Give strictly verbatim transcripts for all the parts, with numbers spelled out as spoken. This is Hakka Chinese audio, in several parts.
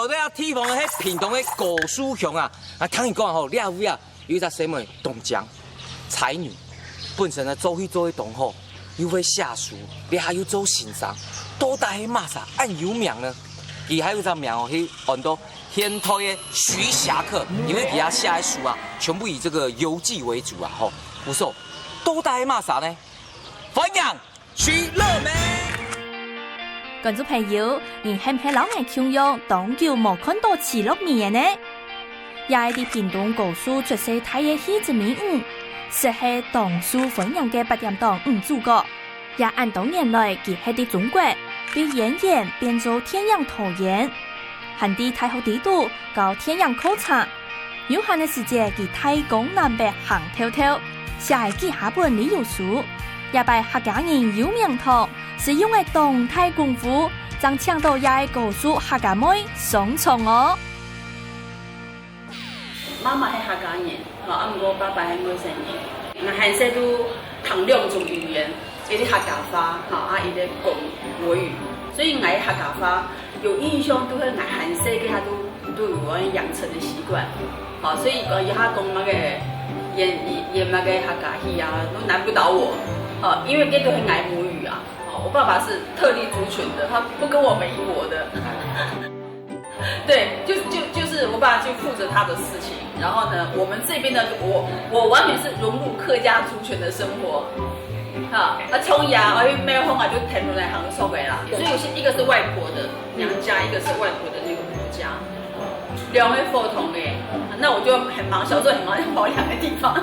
這个地方係屏東个高樹鄉啊，啊，聽人講吼，這位啊，有一隻細妹當靚，才女，本身呢做戲做得當好，又會寫書，這下又做先生，到底係麼儕恁有名呢？佢還有一隻名哦，係安到現代个徐霞客，因為佢寫个書啊，全部以這個遊記為主啊，吼。故所，到底係麼儕呢？歡迎徐樂梅。觀眾朋友，你係毋係摎𠊎共樣當久無看到徐樂梅了呢？這係在屏東高樹出世大个戲子美女，實係當受歡迎个八點檔女主角。也恁多年來，佢係在中國對演員變做電影導演，還在大學裡肚教電影課程。有閒个時節，佢大江南北行透透，寫个幾下本旅遊書。這擺客家人有名堂，係用个當大功夫，正請到這个高樹客家妹上場哦。媽媽係客家人，吼，啊，毋過爸爸係外省人。𠊎還細都聽兩種語言，一個客家話，吼，啊，一個講國語。所以𠊎客家話 有印象，都係𠊎還細个，佢都都有養成个習慣。好，所以講，佢講麼个演演麼个客家戲啊，都難不倒我。哦，因為這都係𠊎母語啊。哦，我爸爸是特立獨群的，他不跟我們一國的。對，就就就是我爸就負責他的事情，然後呢，我們這邊呢，我我完全是融入客家族群的生活。哈，啊，創業啊，去買風啊，就跈等來行做个啦。所以我是一個是外婆的娘家，一個是外婆的那個婆家，兩個不同的。那我就很忙，小時候很忙，要跑兩個地方。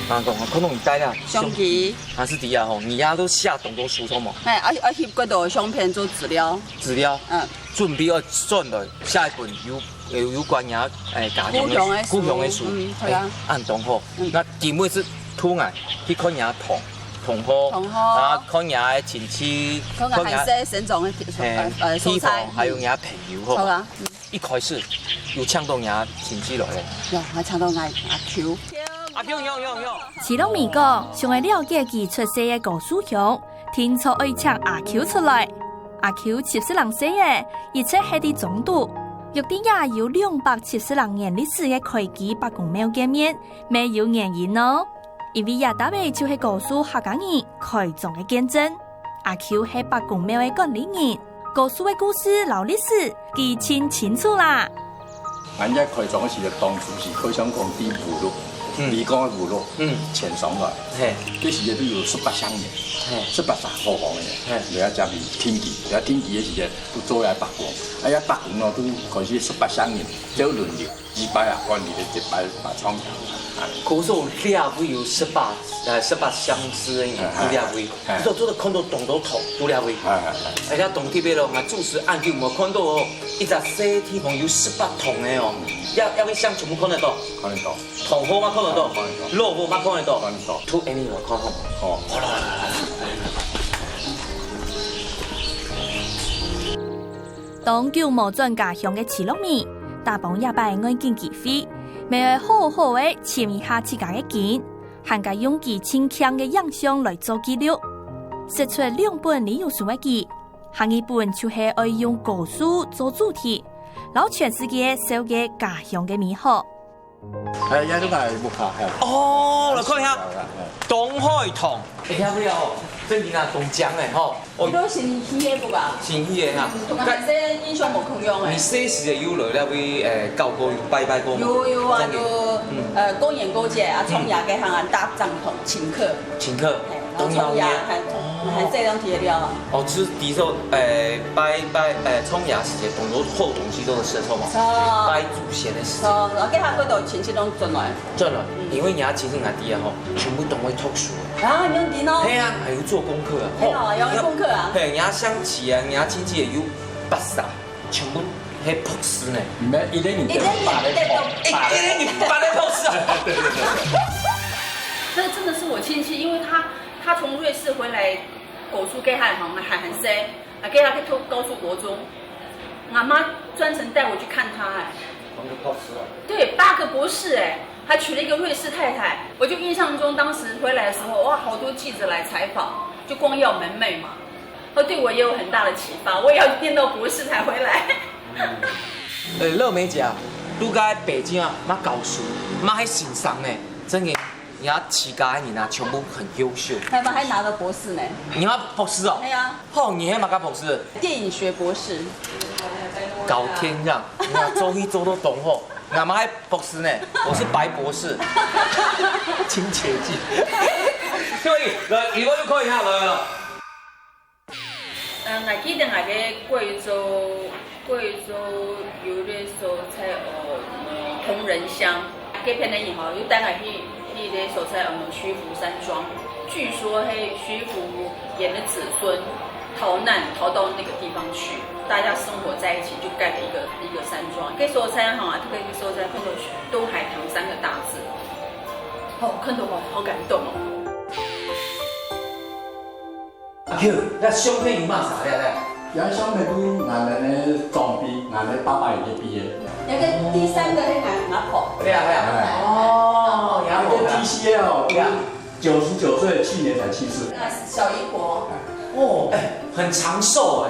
啊，懂了，看到你帶了相機，還是底下吼，你也都寫當多書，著無？哎，啊啊，翕幾多相片做資料。資料，嗯，準備要轉來下一本有有有關你哎家鄉的故鄉的書，故鄉的書，嗯，對啊，哎，恁當好。嗯，那今晡日係𠊎去看你同同學，同學，啊，看你的親戚，看你還細生長的，嘿，呃呃，所在，地方，還有你的朋友，好無？好啊，嗯。一開始有請到你的親戚來咧？有，還請到𠊎阿舅。阿舅，有有有。徐樂梅講，想愛了解佢出世个高樹鄉，定著愛請阿舅出來。阿舅七十零歲了，一直歇在庄肚，約在這有兩百七十零年歷史个開基伯公廟見面，乜有原因哦。 因為這搭仔就係高樹客家人開庄个見證。阿舅係伯公廟个管理人，高樹个故事摎歷史，佢盡清楚啦。𠊎這開庄个時節，當初係可以想講在武轆，嗯，李剛个武轆，嗯，遷上來。嘿，該時節都有十八鄉人，嘿，十八儕伙房个人，嘿，來這邊定居，來定居个時節都做這伯公，啊，這伯公呢都開始十八鄉人，就輪流。 一擺啊，管理个一擺啊，創業啊。可是這位有十八，呃，十八鄉市个人，哎，哎，有這位，哎，你都做得看到當多堂，有這位。哎，哎，哎。而且當特別咯，𠊎主持恁久無看到哦，一隻細地方有十八堂个哦，要要去想全部看得到。看得到。堂號嘛看得到，看得到。老屋嘛看得到，看得到。To any嘛看好。哦。好了，來來來來。 當久無轉家鄉个徐樂梅，打幫這擺愛緊機會，乜愛好好仔尋一下自家个根，還該用佢盡慶个影像來做記錄。釋出兩本旅遊書个佢，下一本就係愛用高樹做主題，摎全世界紹介家鄉个美好。 哎，這都𠊎屋下係。哦，來看一下。哎，東海堂。哎，聽不了哦，正經啊，當靚哎吼。哦，都新起个不吧？新起个哈。嗯，同𠊎細印象無共樣哎。你細時有來這位，哎，搞過，有拜拜過嗎？有有啊，真的。有，嗯，呃，過年過節啊，嗯，創業个還搭帳篷請客。請客。哎，然後創業還，哦，還這樣提了啊。哦，就是比如說，哎，拜拜，哎，創業時節，當多好東西都係食，著無？著。拜祖先个時節。著，然後該下過到親戚攏轉來。 轉來，嗯，因為若親戚𠊎知啊吼，全部當會讀書。啊，你用電腦？係啊，還有做功課啊。係哦，吼，有功課啊。係，若鄉親啊，若親戚有八十，全部係博士呢。你們一個人得八個博，一個人得八個博士啊。對對對對。那真的是我親戚，因為他他從瑞士回來，讀書該下還還還細， 啊，該下去讀高樹國中，我媽專程帶我去看他哎。八個博士啊。對，八個博士哎，還娶了一個瑞士太太。我就印象中當時回來的時候，哇，好多記者來採訪，就光耀門楣嘛。哦，對我也有很大的啟發，我也要念到博士才回來。呃，樂美姐啊，你在北京啊，嘛教書，嘛還先生呢，真个，你看自家个人啊，全部很優秀。他們還拿了博士呢。你拿博士哦？對啊。吼，你還嘛个博士？電影學博士。搞天樣，你看做戲做到當好，你嘛還博士呢，我是白博士。清潔劑。可以，來，一个就可以哈，來來來。 呃，𠊎記得𠊎个貴州，貴州有一個所在哦，嗯，銅仁鄉，該片个以後又帶𠊎去，去一個所在，嗯，徐福山莊。據說係徐福爺个子孫逃難逃到那個地方去，大家生活在一起，就蓋了一個，一個山莊。該所在哈，這個，一個所在，看到東海堂三個大字，哦，看到好，好感動哦。 阿Q，該相片有麼儕咧？這相片係𠊎等个長輩，𠊎等爸爸佢个畢業。該個第三個係𠊎阿婆。對啊，對啊。哎。哦，然後呢？該個第四個哦，對啊。九十九歲，去年才去世。啊，小姨婆。哦，哎，很長壽哎。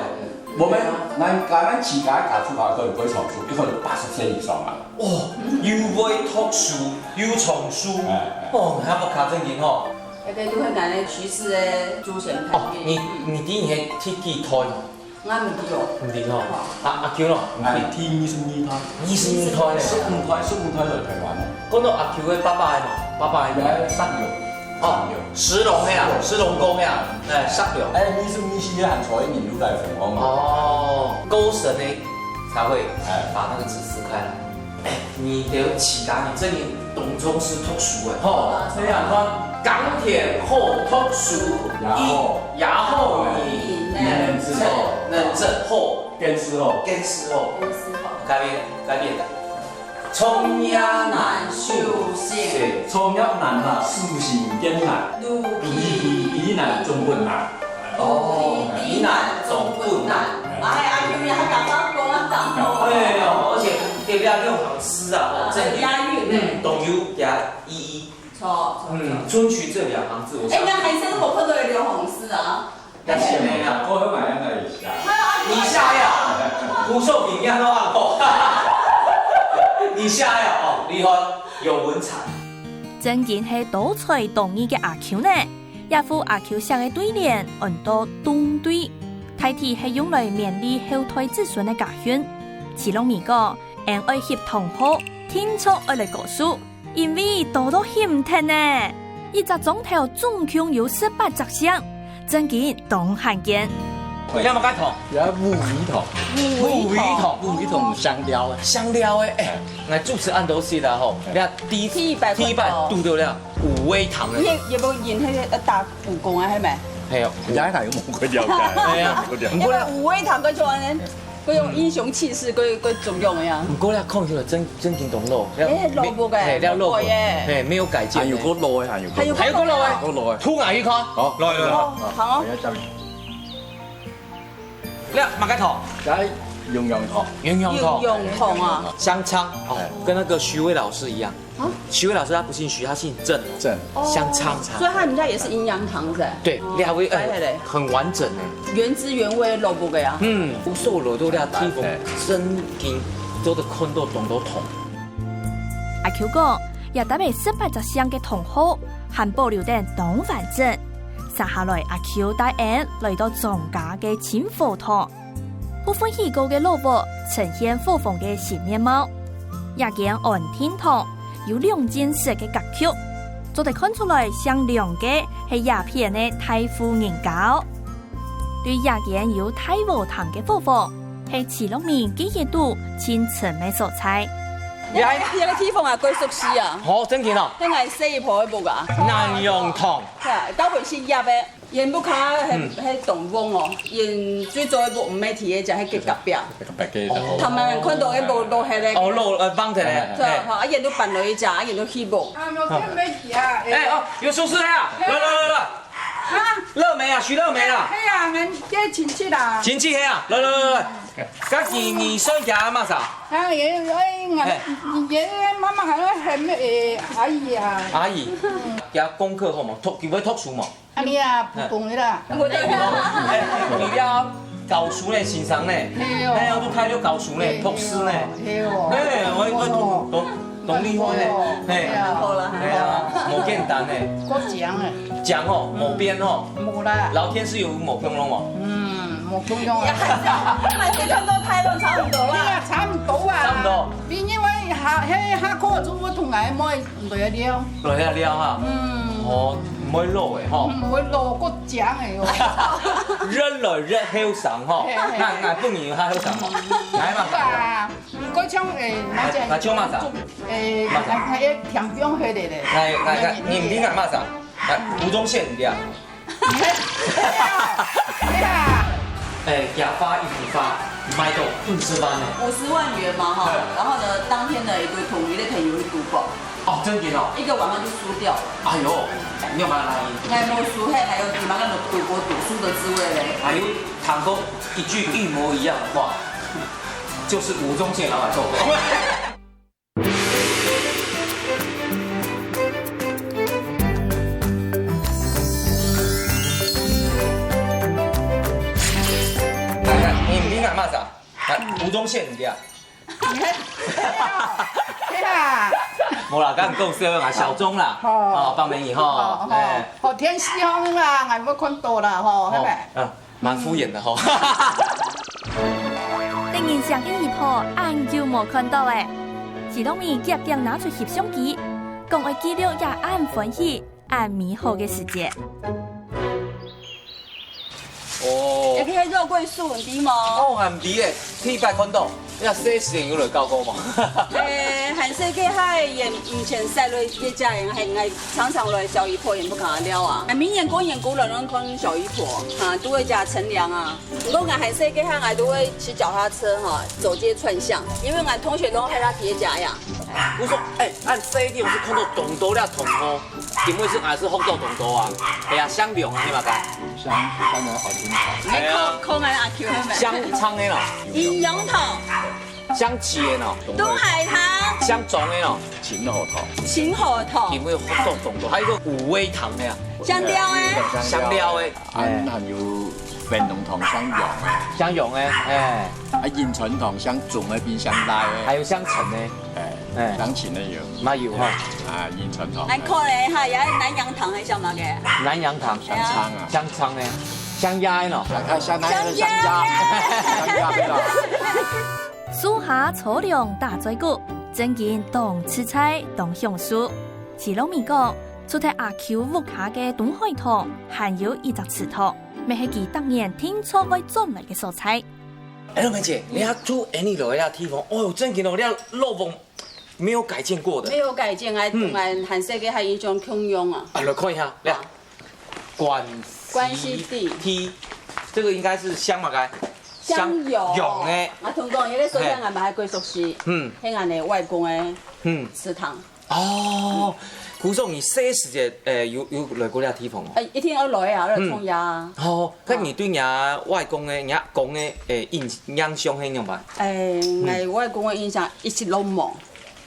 我們，𠊎，𠊎自家个家族啊，都有會讀書，一個人八十歲以上啊。哦，又會讀書，又長壽。哎，哎。哦，還無較正經哦。 該個都係𠊎个徐氏个祖先排列。哦，你，你知你係第幾代？𠊎毋知哦。毋知吼。啊，阿Q咯？𠊎第二十二代。二十二代呢？十五代，十五代來台灣。講到阿Q个爸爸个嘛，爸爸个。哎，石龍。哦，石龍个啊，石龍公个啊，哎，石龍。哎，二十二世个還在，你又來分我嘛。哦，高層呢，才會，哎，把那個紙撕開來。 你兜自家人真个當重視讀書个吼，這樣看，耕田好讀書，也好，也好，人，人正好，人正好，見識好，見識好，見識好。該片，該片，創業難修行，創業難啊，修行更難，如如其難，終困難。 哦，如其難，終困難。哎，阿Q，你還敢講啊，當好。哎喲，而且特別用行詩啊，哦，真的，押韻呢。嗯，當有佢意義。著，著，嗯，著。春去這兩行字，我想。哎，該還係無看到有兩行字啊。該寫沒啊？我會買那個一下。你下呀，胡壽平要到阿婆。你下呀，哦，厲害，有文采。真經係多才多藝个阿Q呢。 這副阿Q寫个對聯安到棟對，大體係用來勉勵後代子孫个家訓。徐樂眉講，𫣆愛翕同好，定著愛來高數，因為多到翕毋忒呢。一隻莊頭總共有十八隻姓，真經當罕見。這麼个糖？這烏尾糖。烏尾糖。烏尾糖香料个。香料个，哎，𠊎主持恁多次啦吼，哎。你看第一，第一擺看到。第一擺堵著了。 烏尾糖个。你有無用該個打武功啊？係無？係哦。人家哪有無个了解？哎呀，無个了解。因為烏尾糖佢就恁樣，佢有英雄氣勢，佢，佢重用个呀。毋過咧，看起來真，真經當老。哎，老木个，嘿，了老木，老木耶。嘿，沒有改建的。還有个老个，還有个老个。還有个老个。還有个老个。拖下去看。好，來，來，來。哦，好。 這麼个糖？該營養糖。營養糖。營養糖啊。香腸哦，哎。跟那個徐薇老師一樣。啊？徐薇老師她不姓徐，她姓鄭。鄭。哦。香腸。所以他們家也是營養糖是吧？對，哦，這位，哎，厲害嘞。很完整哎。原汁原味个蘿蔔个啊。嗯，福壽螺都這地方，哎。真經做得看到當多糖。阿Q講，這搭个十八隻姓个同好，還保留等當完整。接下來，阿Q帶𫣆來到莊家个清火堂。 部分起過个老屋呈現火房个新面貌。這間安定堂有兩進式个格局，做得看出來姓梁个係這片个大戶人家哦。對這間有大禾埕个伙房，係徐樂眉記憶肚盡深个所在。這，這个地方啊，蓋熟悉啊。哦，真个哦。該𠊎細姨婆个屋啊。南陽堂。係啊，到尾係這个。 𫣆屋下係，嗯。係當旺哦，𫣆最早个屋毋係在該隻，係隔壁。隔壁个。哦。頭擺看到个屋落忒个。哦，落，呃，放忒个。哎，哎。對，吼，啊，𫣆都搬落去遮，啊，𫣆都起屋。啊，無，無問題啊，哎。哎，哦，有叔叔來啊，來，來，來，來。啊？樂眉啊，徐樂眉啊。係啊，𠊎个親戚啊。親戚係啊，來，來，來，來。該你，你算佢阿媽啥？啊，也，哎，𠊎，哎。也媽媽還會喊，哎，阿姨啊。阿姨。嗯。佢讀功課好無？讀，佢會讀書無？ 啊，你啊，普通个啦。哎，你了，教書呢，先生呢，係哦。係啊，都開了教書呢，係，博士呢。係哦。係，𠊎，𠊎都，都，都厲害呢，哦，係。係啊。好啦，係啊，無簡單呢。過獎欸。講哦，無變哦。無啦。老天是有目共睹哦。嗯，無共睹啊。還是看到太陽差不多啦。對啊，差不多啊。差不多。因為下，下，下課就會同𠊎妹來尞。來尞哈。嗯。哦，毋會老欸吼。嗯，毋會老，過獎欸哦。越來越後生吼。係，係。該，該本人較後生吼。嗯。該嘛。啊，毋過像，欸，那，那像麼儕？欸，麼儕？那，那，那，天光黑的咧。該，該，該，你，你該麼儕？該，吳宗憲，你啊？ 哎呀，哎呀。哎，假发一幅画，卖到五十万呢。五十万元嘛，哈。对。然后呢，当天呢，一个统一的朋友去赌博。哦，真的哦。一个晚上就输掉了。哎呦，你有没有拉赢？哎，没输，嘿，还有你们那种赌博赌输的滋味嘞。还有谈过一句一模一样的话，就是吴宗宪老板做的。 来，来，你，你喊嘛啥？来，吴宗宪，你啊。对啊。无啦，刚刚讲笑话，小钟啦，哦。哦，放美女吼，哦，哦，哎。哦，天气好啦，俺没看到啦，吼，哦，嘿呗。嗯。 蛮敷衍的吼。得人惜个姨婆，恁久無看到欸。徐樂咪遽遽拿出翕相機，講愛記錄這恁歡喜、恁美好个時節。哦。這个肉桂樹，你知無？哦，還毋知欸，第一擺看到。 你細時有來教過無？欸，還細个還也毋曾識來這隻人，還，還常常來小姨婆也不敢尞啊。欸，每年過年過來攏看小姨婆，啊，都會食乘涼啊。不過𠊎還細个還，𠊎都會騎腳踏車哈，走街串巷，因為𠊎同學攏還在別家呀。我說，欸，恁細个時候看到當多這蟲哦。 因為係，𠊎係學到當多啊。係啊，姓梁个嘛該。姓，姓梁个好聽。哎，考，考𠊎阿舅係無？姓張个咯。陰陽頭。姓徐个咯。東海堂。姓鍾个咯。秦河堂。秦河堂。因為學到當多，還有一個五味堂个啊。姓廖个。姓廖个。 還，哎。還有樊龍堂姓楊个。姓楊个，哎。啊，仁川堂姓鍾个變姓賴个。還有姓陳个。哎，哎。姓陳个有。嘛有吼。啊，仁川堂。恁可憐哈，也係南陽堂个姓麼个？南陽堂。姓張啊。姓張个，姓葉个咯。啊，姓那个姓葉。姓葉个。姓葉个咯。樹下坐涼打嘴鼓，真經當自在，當享受。徐樂咪講， 除忒阿舅屋下个東海堂，還有一隻祠堂，乜係佢逐年定著會轉來个所在。哎，老妹姐，你看住恁樣老个地方，哦喲，真个哦，你看老屋沒有改建過的。沒有改建，還，嗯。還，還細个還印象共樣啊。啊，來看一下，來，關西關西地。地，這個應該是姓麼个？姓楊。姓楊个。啊，同講，這個所在，嘿。𠊎嘛還過熟悉。嗯。係𠊎个外公个，嗯。祠堂。 哦，古早你細時節，誒，有，有來過這地方哦？誒，一定愛來啊，來創業啊。嗯。哦，該你對你外公个、你阿公个，誒，印，印象係仰般？誒，嗯。𠊎外公个印象一直都無。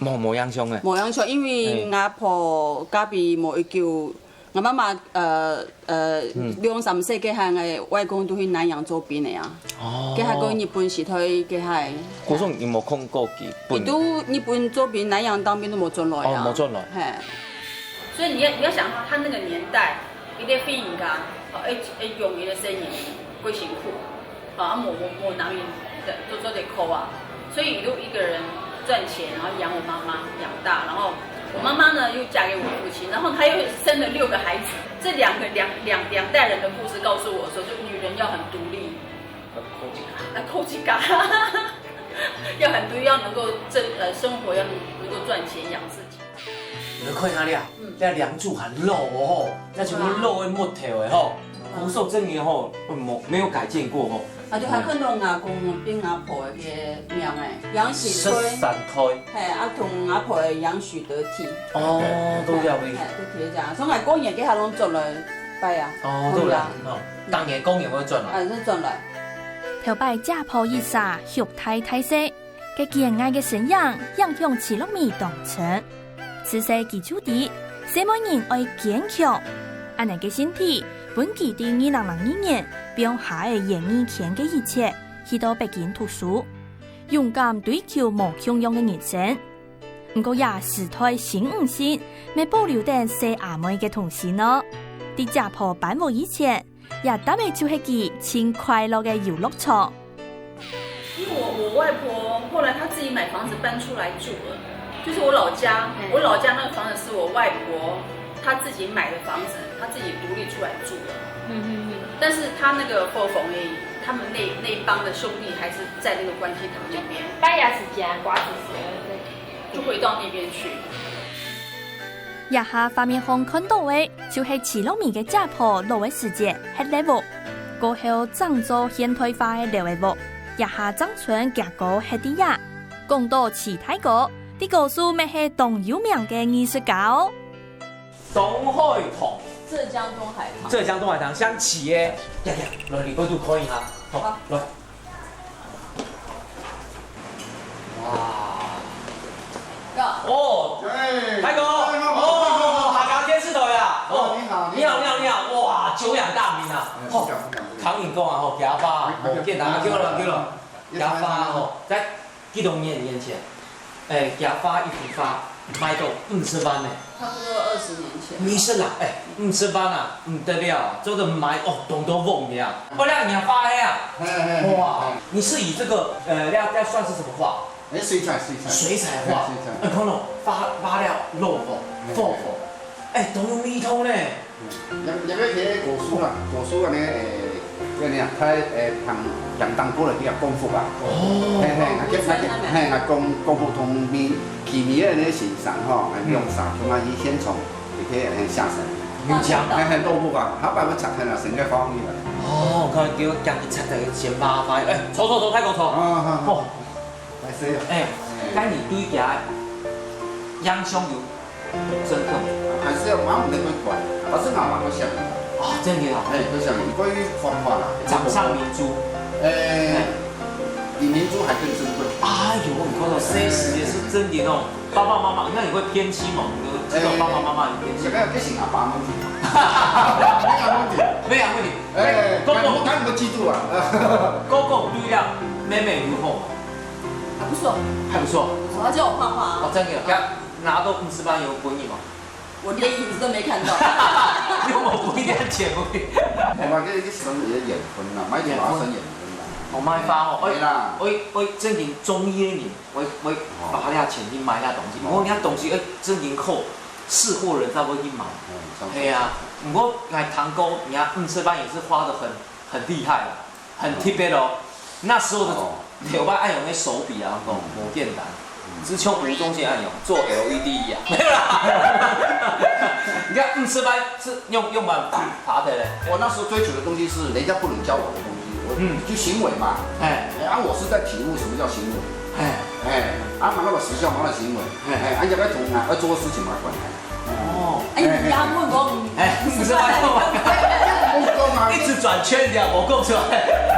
無，無印象个。無印象，因為，嘿。𠊎婆隔壁無幾久 𠊎媽媽，呃，呃，嗯。兩三歲該下，𠊎外公都去南洋做兵个啊。哦。該下過日本時代該下。古早你無看過日本？佢都日本做兵，南洋當兵都無轉來啊。哦，無轉來。嘿。所以你要，你要想他，他那個年代，一個婦人家，哦，要，要養一個細人，幾辛苦。 啊，無，無，無男人做，做得顧啊，所以就一個人賺錢，然後養我媽媽，養大。然後我媽媽呢，又嫁給我父親，然後她又生了六個孩子。這兩個，兩，兩，兩代人的故事告訴我說，就女人要很獨立，要顧自家。啊，顧自家。要很獨立，要能夠掙，呃，生活要能，能夠賺錢養自己。 你看下咧，嗯。這梁柱還老哦吼，這全部老个木頭个吼，嗯。古早真个吼，無，沒有改建過吼。啊，就還看到阿公變阿婆个名誒，楊喜推。十三代。嘿，啊，同阿婆个楊喜得體。哦，都這位。嘿，都貼這樣，所以𠊎過年該下攏轉來拜啊。哦，都來，哦，當年過年會轉來。哎，就轉來。頭擺家婆一儕，畜大大細， 該堅毅个身影，影響徐樂咪當深。自細佢就知，細妹人愛堅強，恁樣个身體，分佢在二零零二年放下了演藝圈个一切，去到北京讀書，勇敢追求無共樣个人生。毋過呀，時代新女性，乜保留等細阿妹个童心哦。在姐婆搬屋以前，這搭仔就係佢盡快樂个遊樂場。因為我我外婆後來她自己買房子搬出來住了，就是我老家，我老家那個房子是我外婆她自己買的房子，她自己獨立出來住的。嗯嗯嗯。但是她那個後房，他們那那一幫的兄弟還是在那個關西堂那邊，拜牙齒夾、刮子舌，就回到那邊去。這下畫面項看到个，就係徐樂眉个姐婆老个時節歇个屋，過後整做現代化个樓个屋，這下正伸厥哥歇在這。講到徐大哥，在高樹乜係當有名个藝術家哦。東海堂，浙江東海堂。浙江東海堂，像徐个，呀呀，來，你過去看一下，好，來。 哇！哦，哎，大哥，哎哦，客家電視台啊，哦你好你好，你好，你好，哇，久仰大名啊，吼，哎不敢不敢不敢唐寅讲啊，吼，佢阿爸，吼，見啦，叫了，叫了，佢阿爸吼，在幾多年以前，哎，佢阿爸一幅畫賣到五十萬呢。差不多二十年前。你是啦，哎，五十萬啊，不得了啊，做得買哦，當多屋了啊，我两年发黑啊，哎哎哎哇，你是以这个呃，要要算是什么画？哎，水彩水彩，水彩画哎水彩，哎，看咯，发发了落火，火火，哎，都有味道呢。也也要提古书啦，古书安尼，诶，安尼啊，佢诶，相相当高个叫功夫啊。哦，嘿嘿，啊，叫啊，嘿，啊，功功夫同米奇米尔个先生吼，啊，用啥，同啊，以前从里头很下手。有讲，嘿嘿，功夫啊，他把我拆开了，整个方面了。哦，看给我讲一拆的先发发，哎，走走走，太空走。啊，好好，哦，来谁啊？哎，该你对家杨兄有深刻没？还是要蛮能够管，反正俺蛮会想的。哦，真的啊，哎，都想你关于画画啦，掌上明珠。哎，比明珠还更珍贵。哎呦，你看到这时也是真的哦，爸爸妈妈，你看你会偏心哦，你都知道爸爸妈妈很偏心这。个这是阿爸问题，没有问题。没有问题。哎，哥哥，看你们记住啊。哥哥对了，妹妹如何？还不错，还不错。他教我画画啊。哦，真的，给他拿到五十万有分你吗？我连影子都没看到。因为我不一定要钱，不一定。我嘛，这个生也眼分啦，买花生眼分啦。我卖花哦，没啦。我我正经中意的人，我我花遐钱去买遐东西，我遐东西哎，正经好，识货人才会去买。嗯，上次系啊，不过哎，堂哥，你看五十万也是花的很很厉害啊，很特别哦。那时候的哦头发爱用那手笔啊，讲无简单，只像吴宗宪爱用做L E D一样，没有啦。你看五十万是用用蛮大的嘞，我那时候追求的东西是人家不能教我的东西，我嗯就行为嘛。哎哎，啊，我是在体悟什么叫行为。哎哎，啊，嘛那个实效，嘛那个行为。哎哎，啊，要不要从哪要做事情嘛，管他。哦，哎，你不要问我，哎，五十万用完。我讲啊，一直转圈，你知道我讲出来。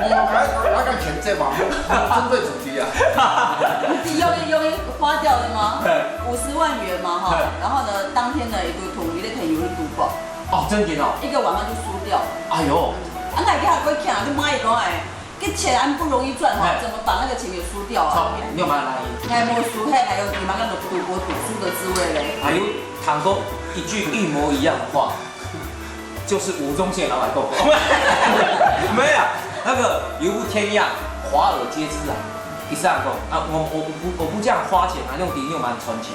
我们还还看钱这嘛，我们针对主题啊。你用力用力花掉了吗？五十万元嘛哈，然后呢，当天呢，一个统一的朋友去赌博，哦，真的哦。一个晚上就输掉了。哎呦，啊，那你还不会看，就妈也讲哎，这钱还不容易赚哈哎，怎么把那个钱给输掉操啊？，你有没有来？还没有输，还还有你妈跟赌博赌输的滋味嘞。还有堂哥一句一模一样的话，就是吴宗宪老板讲，没有，那个有一天呀，华尔街之狼，一上讲啊，我我我不我不这样花钱啊，用零用蛮存钱，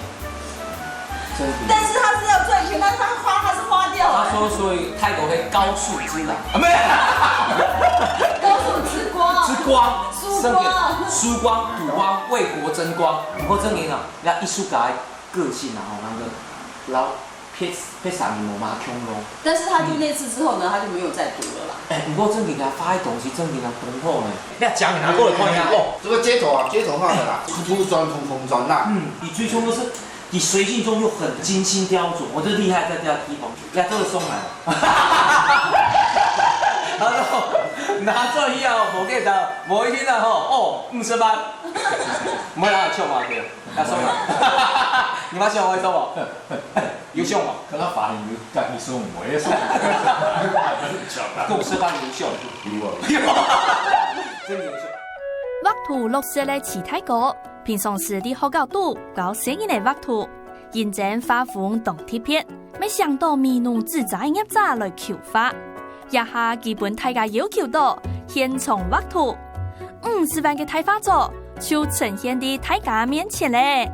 真的。但是他是要赚钱，但是他花他是花掉了。他说，所以泰国的高速之狼啊，没有。高速之光，之光，输光真的输光、赌光、为国争光。不过真的啊，人家艺术家的个性啊，吼，那个老撇撇啥物无嘛穷咯。但是他就那次之后呢，他就没有再赌了啦。哎，不过真的啊，发的东西真的啊，通透呢。你要讲给他过来看一下哦。这个街头啊，街头化的啦，出出转空空转啦。嗯，你追求的是你随性中又很精心雕琢，我就厉害在这个地方，要这个松来。然后拿转去啊，我给他，我一听到吼，哦，五十万，没有人笑我的，要松来。你们笑我什么？有相無？看到髮型有，但你說我也說我，還不是很強啊。跟我身高有像。有啊。真有像。畫圖落色个徐大哥，平常時在學校肚教細人仔畫圖，認真畫風當特別，乜請到美濃紙遮个業者來求畫。這下佢分大家要求到，現場畫圖，五十萬个大畫作就呈現在大家面前咧。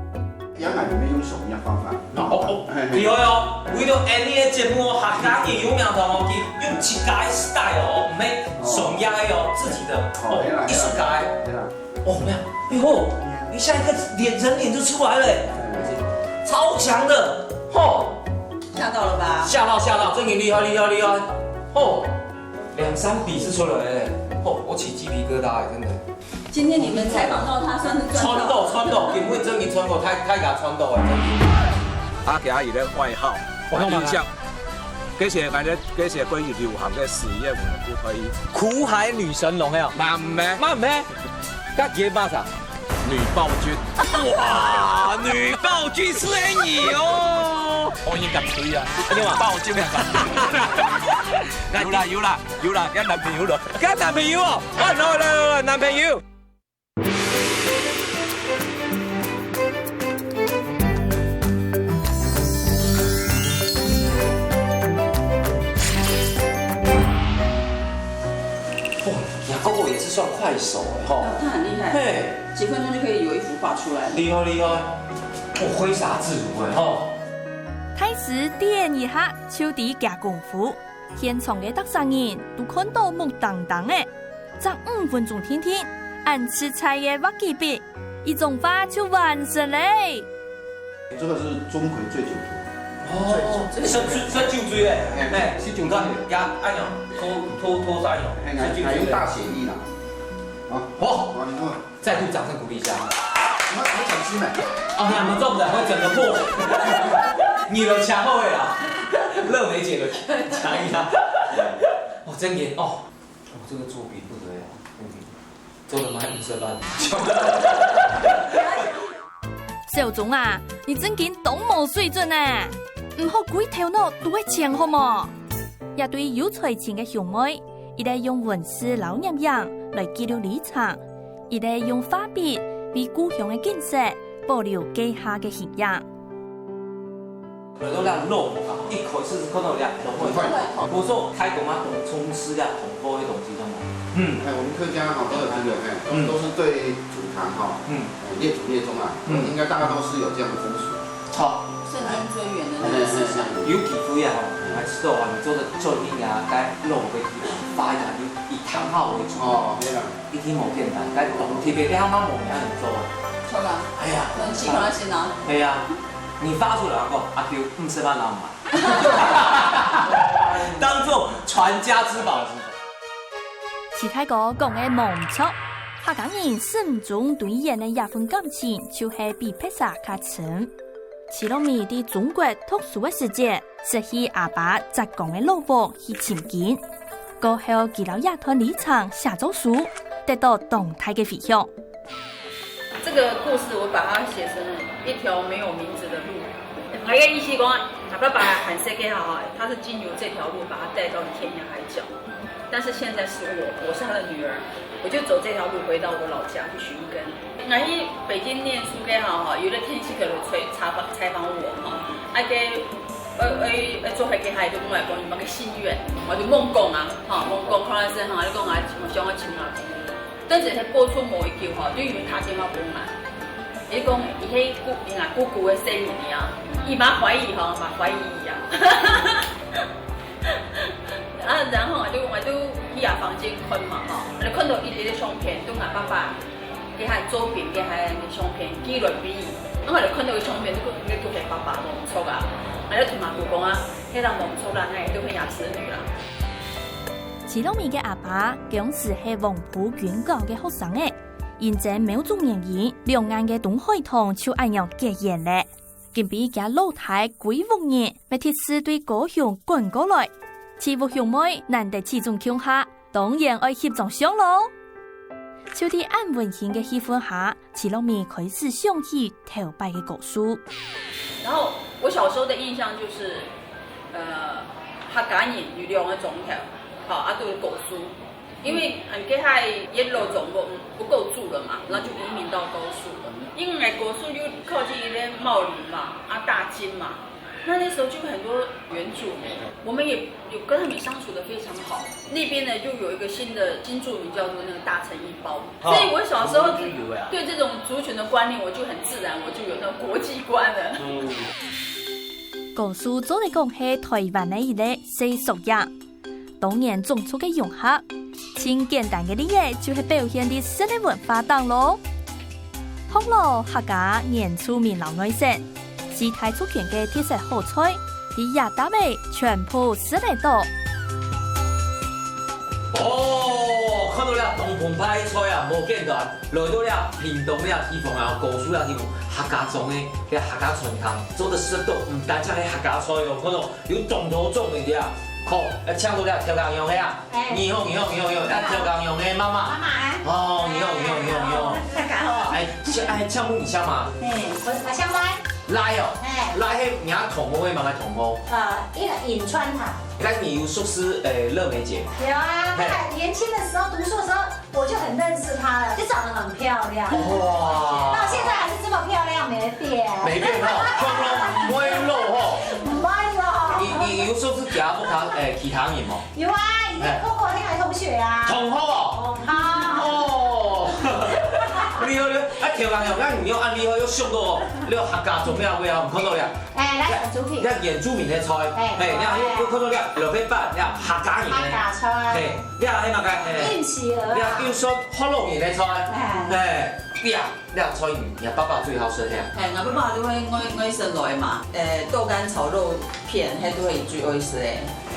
樣啊，你們用什麼樣方法？哦，哦，嘿，嘿。厲害哦！為了恁呢个節目哦，客家人有名堂哦，佢用自家个style哦，毋係上野个哦，自己的哦，哦，原來，藝術家个。原來。哦，沒有，哎呦，你下一個臉，人臉就出來了，超強的，吼，嚇到了吧？嚇到，嚇到，真的厲害，厲害，厲害，吼，兩三筆是出來的，吼，我起雞皮疙瘩，真的。 今天你們採訪到他，算是賺到。賺到，賺到，今晡日真正賺到，大，大家賺到啊，真正。阿強有个外號，我看看。印象，這是反正這是關於流行个實驗，我們不可以。苦海女神龍，哎喲。嘛毋係。嘛毋係。該佢个麼个？女暴君。哇，女暴君係你哦。我應該吹啊。你嘛？暴君。有啦，有啦，有啦，有男朋友了。 交男朋友哦！啊，來來來，男朋友。哇，雅各伯也是算快手哎吼。他很厲害，嘿，幾分鐘就可以有一幅畫出來。厲害厲害，我揮灑自如哎吼。大師點一下，就知佢功夫。 現場个逐儕人都看到目瞪瞪仔，正五分鐘定定，恁自在个畫幾筆，一張畫就完成咧。這個是鍾馗醉酒圖。哦，醉酒醉，醉酒醉咧，哎，哎，是酒醉。你看，呀，哎呀，拖拖拖啥用？哎，還還用大寫意啦。啊，好，好，你看。 再度掌聲鼓勵一下。我我講真的，哦，你還沒中的，我整個破。你的強後衛啊，樂美姐的強一下。哦，真嚴哦，哦，這個作品不得了，作品做得賣五十萬。小鍾啊，你正經當無水準呢！毋好歸頭腦都係錢好無？這對有才情个兄妹，一個用文字摎攝影來記錄旅程， 一個用畫筆為故鄉个景色保留該下个形象。來到這路啊，一開始係看到這路，很快。我說開講啊，從事這紅包的東西，知道嗎？嗯。哎，我們客家哈，都有這個，哎，嗯。都是對祖堂哈，嗯。哎，列祖列宗啊，嗯。應該大家都是有這樣的風俗。好。慎終追遠的那個思想。哎，哎，哎，哎。有機會啊，吼，還知道啊，你做得做一定啊，該路个地方發一下，你以堂號為主。哦，對啊。 一定無簡單，但講特別，你還無名你做啊？做啊。哎呀，很喜歡心啊。哎呀，你發出來，我講，阿Q，五十萬拿嘛。當做傳家之寶。徐大哥講个無毋著，客家人心中對鹽个這份感情，就係比別儕較深。 徐樂美在中國讀書个時節，識去阿爸浙江个老屋去尋根。過後，佢摎這段旅程寫做書，得到當大个迴響。這個故事我把它寫成了一條沒有名字的路。大概意思講，阿爸爸還細个吼，他是經由這條路把他帶到了天涯海角。 但是現在是我，我是他的女兒，我就走這條路回到我老家去尋根。𠊎去北京念書个吼，吼，有個電視台來採，採訪，採訪我吼，啊，該，呃，呃，呃，做伙个，佢就問𠊎講有麼个心願，𠊎就罔講啊，吼，罔講，看到時吼，就講啊，𠊎想愛尋阿公。但是佢播出無幾久吼，就有人打電話分𠊎，佢講佢係姑，佢阿姑姑个細人仔啊，佢嘛懷疑吼，嘛懷疑啊。 啊，然後𠊎就，𠊎就去佢房間看嘛吼，𠊎就看到一個相片，就𠊎爸爸，佢還做兵，佢還相片寄來分𠊎。啊，𠊎就看到个相片，就講，該就係爸爸無毋著啊。𠊎就同阿姑講啊，該人無毋著啦，該就係若孫女啦。徐樂美个阿爸，當時係黃埔軍校个學生仔，因爭某種原因，兩岸个東海堂就恁樣結緣咧。 今晡日厥老弟歸屋人，乜特事對高雄趕過來。徐屋兄妹難得聚眾共下，當然愛翕張相囉。就在恁溫馨个氣氛下，徐樂眉開始想起頭擺个故事。然後我小時候的印象就是，呃，客家人有兩個庄頭，吼，啊，都有故事。因為，嗯，該下一路總部不夠住了嘛，那就移民到高樹了。因為高樹又靠近一個茂林嘛，啊，大金嘛，那那時候就很多原住民，我們也有跟他們相處得非常好。那邊呢，又有一個新的新住民叫做那個大城一包，哦，所以我小時候，哦，有啊。對這種族群的觀念，我就很自然，我就有那種國際觀了。嗯。高樹做得講係台灣个一個細縮影。 當年種族个融合，盡簡單个例仔就係表現在食个文化頂囉。學老、客家、原住民摎外省，四大族群个特色好菜，在這搭仔全部食得著。哦，看著這東豐派菜啊，無簡單。來到這屏東這地方啊，高樹這地方，客家庄个這客家餐廳，做得食著，毋單淨係客家菜哦，看著 有當多種个啊。好，來請到這調羹娘个啊。哎。你好，你好，你好，你好，來調羹娘个媽媽。媽媽，哎。哦，你好，你好，你好，你好。大家好。哎，請，哎，請問你姓麼？哎，我，我姓賴。賴哦。哎。賴係你个同學，係麼个同學？呃，一個銀川堂。該你有熟識，誒，樂眉姐嗎？有啊，嘿。她年輕的時候，讀書的時候， 我就很認識她了，就長得很漂亮。哇。到現在還是這麼漂亮，沒變。沒變哈，看著毋會老吼。毋會老。你，你有熟識其他客家，誒，其他人無？有啊，以前Coco係同學啊。同學哦。同學。哦。厲害厲害，啊，調羹娘，該你又恁厲害，又想到這客家庄个話啊，有看著無？ 哎，來，原住民。這原住民个菜，哎，嘿，你看，對。又，又看著這蘿蔔粄，這客家人个，客家菜。嘿，這係麼个？嘿，應時而啊。這又算福佬人个菜，哎。嘿，這，這菜你，你爸爸最好食个。哎，𠊎爸爸就係外，外省來嘛，誒，豆乾炒肉片，該就係最好食个。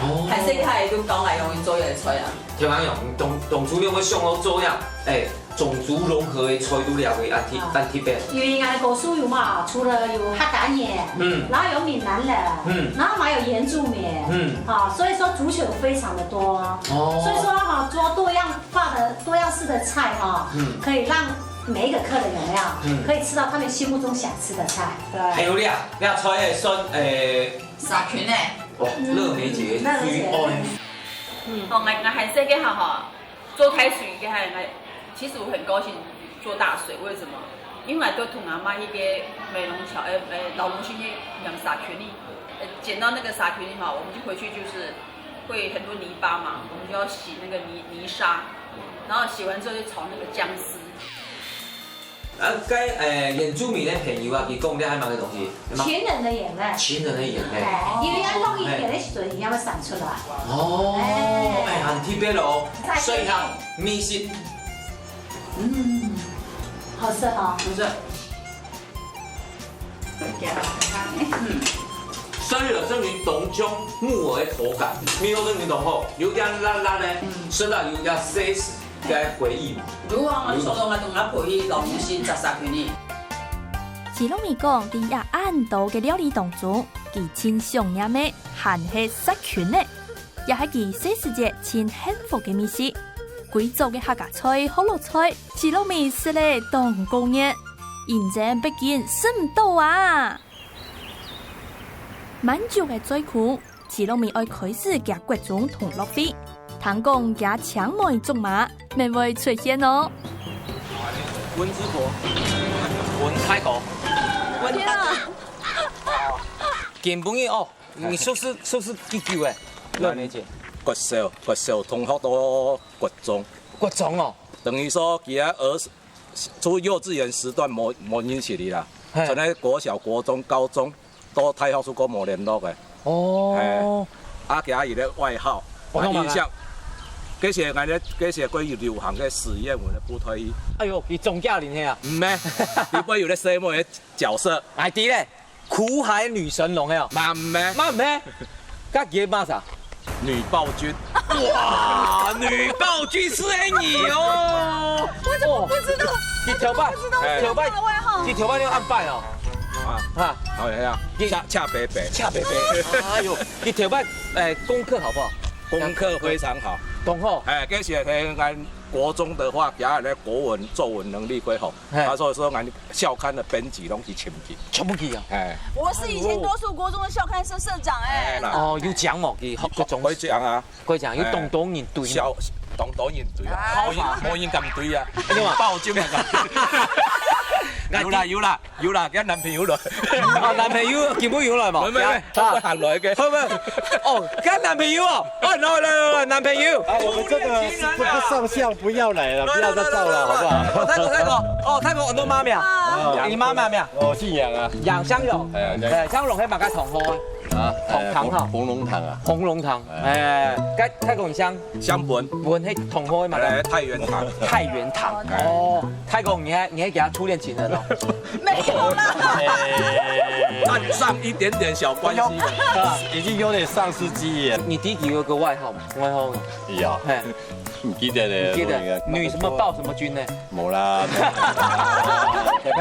哦。還細个就教𠊎用做个菜啊。調羹娘，你當，當初你會想到做樣，誒， 種族融合个菜都了解恁特，啊。恁特別。因為𠊎个故事有嘛，除了有客家人，嗯。然後有閩南人，嗯。然後還有原住民，嗯。啊，所以說族群非常的多。哦。所以說哈，做多樣化的、多樣式的菜哈，嗯。可以讓每一個客人有沒有，嗯。可以吃到他們心目中想吃的菜，對。還有這，這菜會算，誒，沙芹呢。哇，嗯，樂眉姐，樂眉姐。最愛。嗯。哦，𠊎，𠊎還細个哈，哈， 做大水个，其實我很高興做大水，為什麼？因為都同阿嬤去个美濃橋，呃，呃，老龍興去拈沙芹哩，呃，撿到那個沙芹哩嘛，我們就回去就是會很多泥巴嘛，我們就要洗那個泥，泥沙，然後洗完之後就炒那個薑絲。 啊，該，誒，原住民个朋友啊，佢講這係麼个東西？係麼？情人的眼淚。情人的眼淚。哎，因為愛落雨天个時陣，佢正會閃出來。哦，哎。哎，很特別哦。再見。所以哈，味緒。嗯。好食哈。好食。嗯。所以有證明當像木耳个口感，味緒證明當好，有點辣辣个，嗯。食了有點細 个回憶嘛。有啊，𠊎常常𠊎同阿婆去老母親摘沙芹哩。徐樂眉講，在這恁多个料理當中，佢盡想念个還係沙芹呢，也係佢細時節盡幸福个味緒。歸桌个客家菜、福佬菜，徐樂眉食了當過癮，認真畢竟食毋多啊！滿足个嘴空， 徐樂眉愛開始行國中同樂會，聽講行青梅竹馬乜會出現哦。溫子博，溫大哥，溫大哥。天啊！今晡日哦，你熟識，熟識幾久誒？六年級。國小，國小同學到國中。國中哦。等於說，佢个兒 就幼稚園時段無，無認識你啦。嘿。從那國小、國中、高中，到大學就過無聯絡个。哦。嘿。啊，佢个外號，我講嘛啦。印象，這是𠊎个，這是過去流行个實驗文的布袋戲。哎喲，佢總教練係啊？毋係，裡背有个細妹个角色。哎，對咧。 苦海女神龍係哦？嘛毋係。嘛毋係？該佢罵啥？女暴君。哇，女暴君係你哦！我怎麼不知道？哦，你頭擺，我怎麼不知道哎。頭擺，這個外號？你頭擺用暗擺哦？啊，哈，好呀，你恰，恰北北。恰北北。哎喲，你頭擺，哎，功課好不好？功課非常好。同學，哎，該時係咱國中的話，佢个國文、作文能力較好，嘿。啊，所以說，咱校刊的編輯攏去尋佢。全部去啊？哎。我是以前多數國中的校刊社社長哎。哎啦。哦，有獎哦，佢各種。會獎啊。會獎，有當多人追。校，當多人追啊，啊。無人，無人敢追啊，你嘛。報紙也敢追。有啦，有啦。 有啦，佢男朋友來。啊，男朋友，今晡日有來無？沒，沒，沒，啊。佢行來个。好不好？哦，佢男朋友哦，哦，來，來，來，來，男朋友。啊，我們這個是不，不上相，不要來了，不要再照了，好不好？哦，大哥，大哥，哦，大哥，你媽咪啊？啊。你媽媽咪啊？哦，姓楊啊。楊香榮。哎，楊。哎，香榮，係麼个同學？啊，同，同學。哎，紅，紅龍堂啊。紅龍堂。哎。哎，該，大哥，你姓？姓文。文，係同學嘛？哎，太原堂。太原堂。哎。哦。 大哥，你還，你還給他初戀情人哦？沒有啦。淡上一點點小關係了。已經有點喪失記憶了。你弟弟有個外號嗎？外號嗎？有。嘿。毋記得咧，毋記得。我應該。女什麼暴什麼君呢？無啦。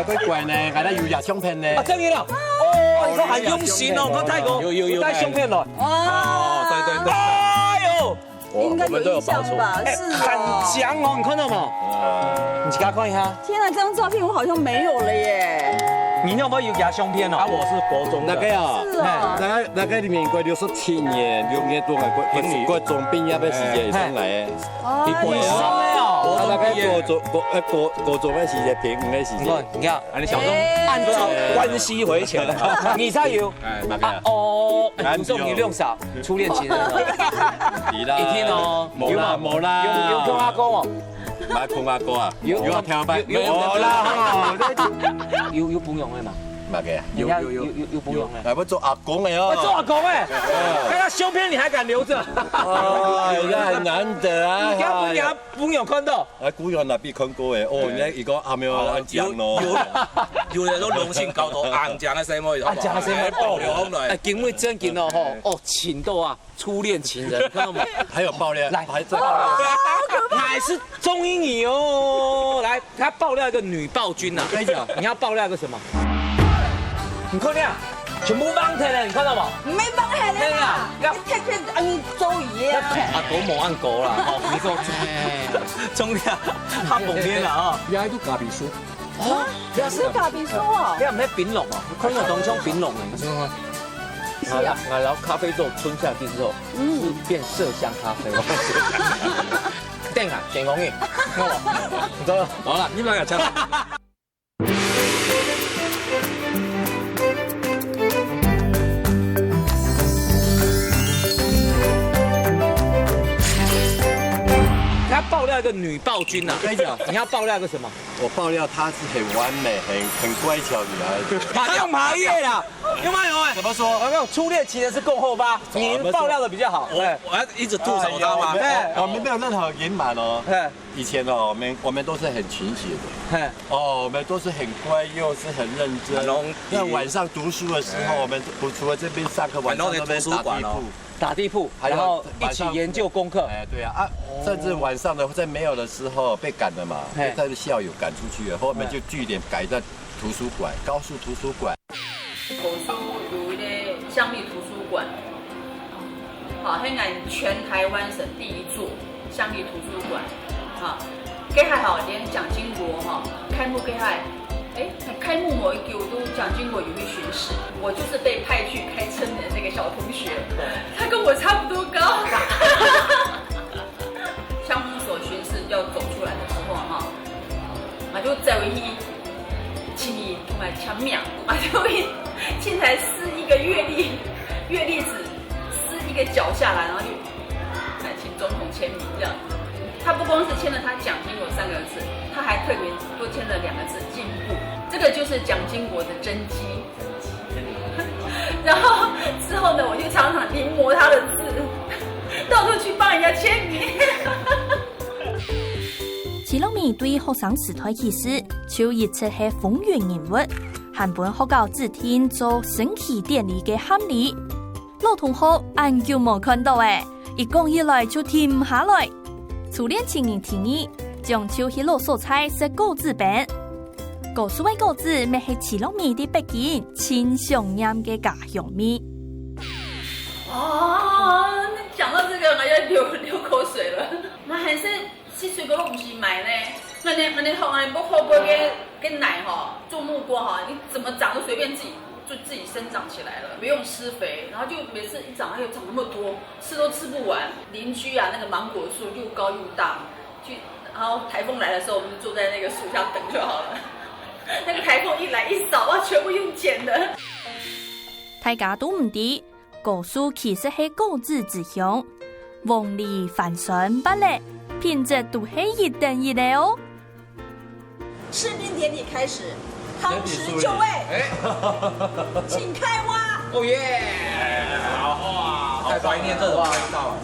怪怪呢，還在有影相片呢。啊，真的哦。哦，你看很用心哦，你看大哥，有，有，有帶相片來。哦，對，對，對。哎喲， 我，應該有印象吧？我們都有報錯。哎，是哦。很強哦，你看到嗎？啊。你自家看一下。天啊，這張照片我好像沒有了耶。你有沒有有給他相片哦？啊，我是國中的。那個啊，是哦。那個，那個民國六十七年，六月多，國，國，國中畢業的時間，哎。上來的。哦。你國中的哦。啊，那個國中，國，呃，國，國中的時間，平均的時間。你看，你看。哎，你小時候。哎。按照關係回錢。你才有。哎，那個啊。啊，哦，哎，不是你用啥？ 初戀情人哦。係啦。一定哦。無啦，有嗎？無啦。有，有碰阿公哦？無碰阿公啊？有。有啊，聽有，有，無啦，吼。有，有朋友的嘛？麼个啊？有，有，有。有，有，有朋友的。還會做阿公的哦。會做阿公的？嗯。那個相片你還敢留著？哎，那很難得啊。你給他分給他朋友看到。 哎，古遠那比看過誒，哦，哎。你看佢講阿妹哦，恁靚咯。有，有，有人都榮幸搞到恁靚个細妹，好不好？恁靚个細妹。哎，爆料來。哎，今晡日正經哦，吼，哎。哦，請到啊，初戀情人，看到沒？還有爆料，來。還在爆料。還是中意你哦，來，他爆料一個女暴君啊。我跟你講。你要爆料一個什麼？你看那樣，全部忘記了，你看到嗎？沒忘記了啦，對啊，要你天天按呢做一樣。阿狗無按狗啦，哦，你說。哎。 衝了，較方便了啊。也係咖啡樹。哦，也係咖啡樹哦。你看，毋係檳榔啊，看起來當像檳榔呢。是啊。然後咖啡豆吞下去之後，嗯。是變麝香咖啡。等啊，點紅玉，好不好？你知道嗎？好了，你們兩個講。 他爆料一個女暴君啊！我跟你講，你要爆料一個什麼？我爆料她是很完美、很，很乖巧女孩子。他用爬一頁啦，用爬一頁。怎麼說？有沒有初戀情人是過後吧？你爆料的比較好。我，哎。我要一直吐槽他嗎？哎，我，我們沒有任何隱瞞哦。哎。 以前哦，我們，我們都是很勤學的。嘿。哦，我們都是很乖，又是很認真。很容易。那晚上讀書的時候，嘿。我們不，除了這邊上課，晚上都在打地鋪。打地鋪，還有然後一起研究功課。晚上，哎，對啊，啊，哦。甚至晚上的，在沒有的時候被趕了嘛，嘿。被他的校友趕出去了，後面就據點改在圖書館，高樹圖書館。 高樹有一個鄉立圖書館，好，係全台灣省第一座鄉立圖書館，好，該下好，連蔣經國哈開幕該下，哎，開幕某一個都蔣經國有去巡視，我就是被派去開撐的那個小同學，他跟我差不多高。鄉公所巡視要走出來的時候哈，我就走去 請伊同𠊎簽名，啊，就會凊彩撕一個月曆，月曆紙，撕一個角下來，然後就，哎，請總統簽名這樣子。他不光是簽了他蔣經國三個字，他還特別多簽了兩個字進步，這個就是蔣經國的真跡。然後之後呢，我就常常臨摹他的字，到處去幫人家簽名。 徐樂眉對學生時代起勢，就一直係風雲人物，還分學校指定做升旗典禮个喊禮。老同學恁久無看到欸，一講起來就停毋下來。初戀情人第二，將就去老所在食果子冰。高樹个果子乜係徐樂眉在北京盡想念个家鄉味。哦，講到這個，我就流流口水了。那还是吃水果都不是买呢，那那那好啊，不好过个个奶哈，种木瓜哈，你怎么长都随便自己就自己生长起来了，不用施肥，然后就每次一长，哎呦长那么多，吃都吃不完。邻居啊，那个芒果树又高又大，去，然后台风来的时候，我们就坐在那个树下等就好了。那个台风一来一扫，哇，全部用捡的。大家都毋知，果樹其實係果子之鄉，黃梨、番酸、芭樂，品質都係一等一个哦。試冰典禮開始，湯匙就位，哎，請開挖。哦耶！好啊，好怀念这种味道。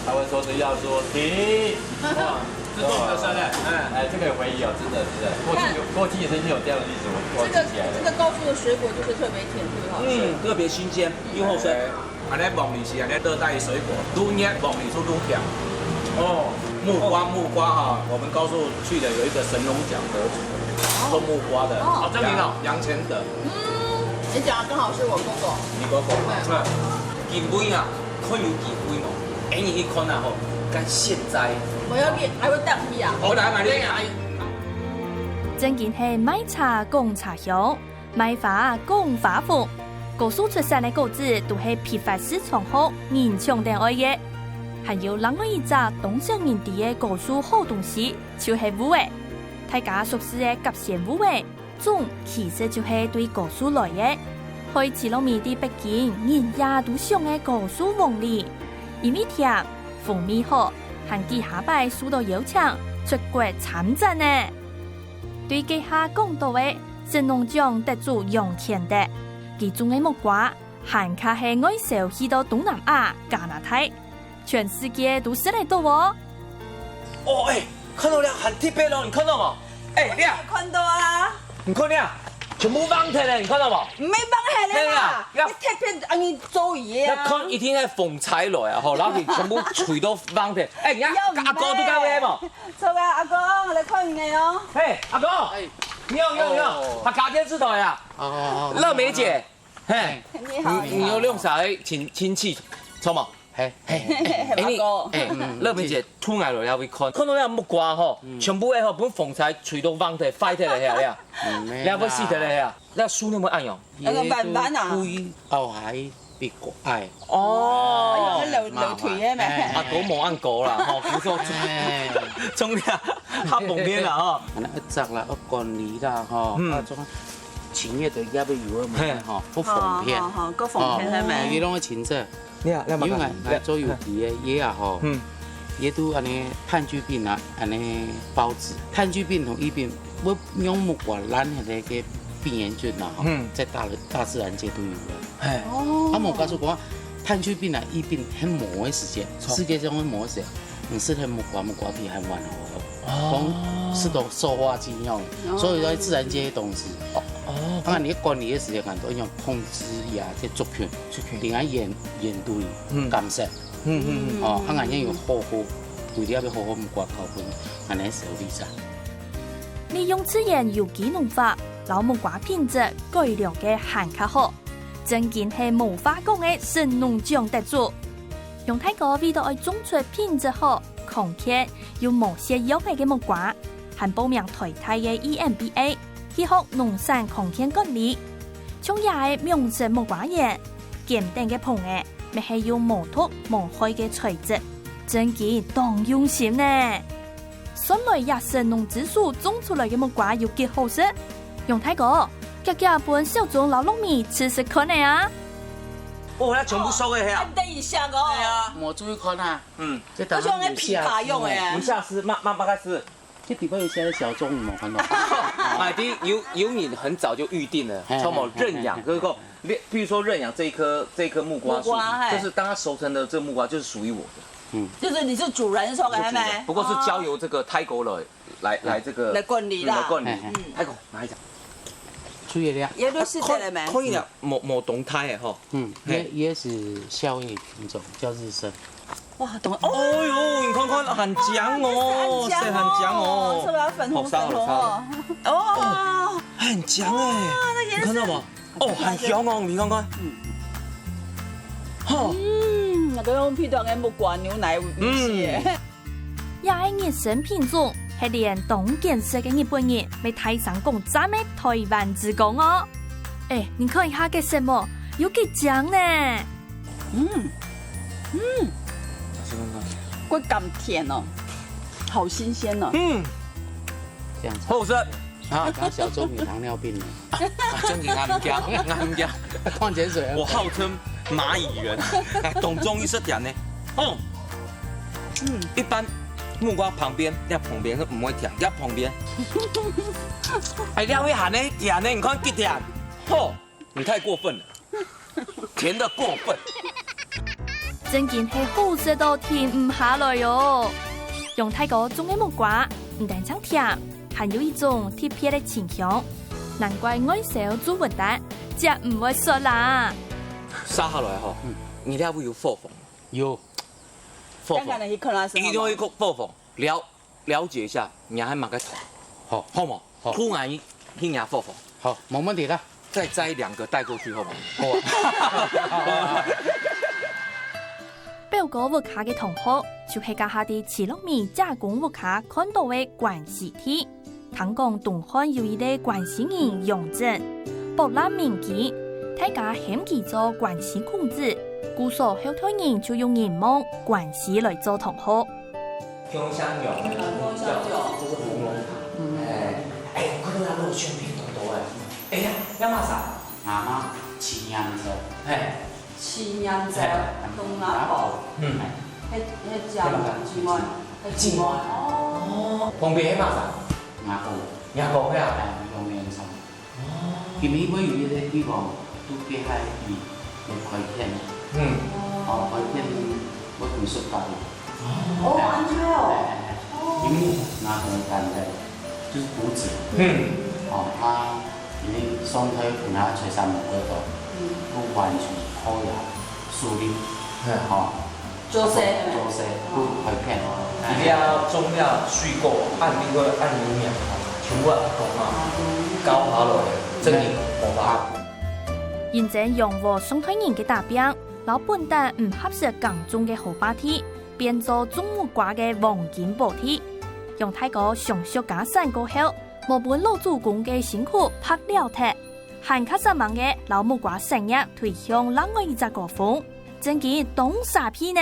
他们说是要说停，哇，这是我们的生日，嗯。哎，这个回忆啊，真的真的，过去有过去也曾经有这样的历史，我我这个记起来了。这个高速的水果就是特别甜，特别好吃。嗯，特别新鲜，又后生。哎。 安尼望你是安尼热带水果，愈热望你是愈甜。哦，木瓜，木瓜哈，我们高速去的有一个神农奖得主，种木瓜的，哦，真的哦。杨杨乾德。嗯，你讲的刚好是我哥哥。你哥哥，嗯，金杯啊，看有金杯哦，哎，你一看啊吼，跟现在，我要给，还会当皮啊。好来嘛，你来。正經係賣茶講茶香， 賣花講花紅，高樹出產个果子都係批發市場項人搶等愛个。還有另外一隻當少人知个高樹好東西，就係芋仔。大家熟識个甲仙芋仔，種其實就係對高樹來个。害徐樂眉在北京日夜都想个高樹黃梨，因為甜、風味好，還幾下擺受到邀請出國參展呢。 對這下講到个神農獎得主楊乾德，佢種个木瓜還較係外銷去到東南亞、加拿大，全世界都食得到哦。哦，哎，看到了，很特別哦，你看到無？哎，你啊，看到啊。你看你啊，全部放忒了，你看到無？毋係放忒了啦，嘿啦，要你特別安尼做伊个啊。那看一定係風吹來啊，吼，然後你全部吹到放忒。哎，你看，要毋係阿哥都該位無？ 走啊，阿公，我來看你哦。嘿，阿公，哎，你好，你好，你好，哦。客家電視台啊。哦，哦，哦。樂眉姐，嘿，你好，你，你有兩儕親，親戚，著無？嘿，嘿，哎，你，阿公。哎，嗯，樂眉姐，出來了，要會看，看到那木瓜吼，嗯。全部个吼，分風吹吹到放忒，壞忒了，係啊，嗯，你還會死忒了，係啊，那樹那麼暗喲。那個彎彎啊。也都不一，哦，還 比較矮。哦。哎喲，流，流腿个咩？哎。啊，都無恁高啦，吼，比如說，哎。中間較方便啦，吼。啊，那一隻啦，啊，管理啦，吼，嗯。啊，種青葉个也會有个嘛，嘿。吼，不方便。好，好，好，不方便，哦，係咩？你攏會清楚。你啊，你啊，因為嘛，𠊎，𠊎做有機个，也啊，吼，嗯。也都安尼炭疽病啊，安尼包子，炭疽病同疫病，我用木瓜爛个那個病原菌啊，吼，嗯。在大，大自然界都有个。 嘿。哦。啊，無告訴我，炭疽病啊，疫病很某个時間，著。世界上个某个時間，毋係很木瓜，木瓜皮還完好。哦。講係都塑化劑用，哦。所以在自然界个東西，哦，哦。啊，你管理个時間很多，用控制呀，這族群，族群。你看鹽，鹽度，嗯。減少。嗯，嗯，嗯。哦，啊，恁樣有好好，為了要好好木瓜口感，恁樣係有理想。利用自然有機農法，摎木瓜品質改良个還較好。 正經係無話講个神農獎得主。楊大哥為著愛種出品質好、康健又無瀉藥仔个木瓜，還報名台大个E M B A，去學農產康健管理。像這个網式木瓜園，堅等个棚仔，乜係用無毒無害个材質，正經當用心呢。 算來這神農之手種出來个木瓜有幾好食。楊大哥，遽遽分小鍾摎樂眉試食看仔啊！哦，那全部熟个係啊。啊，等一下哦。對啊。無注意看啊。嗯。這當然有瑕疵嘛。有瑕疵，慢，慢，慢慢試。這底背有寫小鍾，你有看到？哎，第一，有，有人很早就預定了，嘿，像我們認養，嘿，嘿，嘿。就是說，你，比如說認養這一棵，這一棵木瓜樹，木瓜，嘿。就是當它熟成的這個木瓜就是屬於我的。 嗯。就是你是主人說个，係無？不過是交由這個大哥來，來，來這個，來管理啦。嗯，來管理。嗯。大哥，拿一張。出去了。也都係這個咩？看，看一下，無，無動態个吼。嗯，嘿。也，也是校育品種，叫日升。哇，懂了。哦。哎喲，你看看，很強哦，很強哦，色很強哦。是吧？粉紅，好燒，粉紅哦。好燒。哦。很強哎，哇，那顏色。你看到嗎？ 哦，很香哦，你看看。嗯。吼。嗯。𠊎都用皮蛋个木瓜牛奶味緒个。嗯。這个熱門品種，係連當揀食个日本人，乜大聲講讚个台灣之光哦。哎，你看一下該色無，有幾靚呢！嗯，嗯，試看看。會甘甜哦，好新鮮哦。嗯，這樣子。好食。 啊，剛小鍾有糖尿病了。啊，真的，我毋驚，我毋驚。礦泉水啊。我號稱螞蟻人，啊，當中意食甜个。哦，嗯，一般木瓜旁邊，這旁邊係毋會甜，這旁邊。哎，這位還呢甜呢，你看幾甜，吼，你太過分了。 甜得過分。真經係好食到停毋下來哦！用大哥種个木瓜，毋單淨甜，還有一種特別个清香，難怪外銷做文旦，正毋會煞啦！續下來吼，嗯。你這位有伙房？有。伙房。剛剛那一刻那是一定要一伙房。 了，了解一下，你還麼个團？好。好無？好。突然去，去人家伙房。好，沒問題的。再摘兩個帶過去，好無？好啊。表哥屋下个同學，就係這下在奇樂美姐公屋下看到个關西弟。聽講東漢有一個關西人楊震，博覽民間，大家喊佢做關西孔子，故所後代人就用人望關西來做同學。 香香酒，嗯，香香酒。這個檸檬茶。嗯。哎，哎，看到那肉圈皮多多哎。哎呀，這麼啥？阿媽，青陽酒。哎。青陽酒，哎，東南部。嗯。彼，彼隻金碗，彼金碗。哦。旁邊彼麼啥？阿公。阿公呀。哎，用蓮草。 哦。因為會有一個地方，都幾下去，會開片。嗯。哦，開片會歸屬家己。哦，恁樣哦。哎，哎，哎。哦。因為拿紅矸的，就是骨子。嗯。哦，他因為上台跟他吹三毛過多，嗯。不完全靠壓，實力。嗯。哦。 做事。做事，不會騙。你這中藥水果，恁樣个恁有名，全部阿公啊，教下來，真个無法。認真養和上代人个打拚，摎本旦毋合適耕種个河壩地，變做種木瓜个黃金寶地。楊大哥相續家產過後，無分老祖公个辛苦白了忒，還較煞猛个摎木瓜產業推向另外一隻高峰。 真經當沙鼻呢！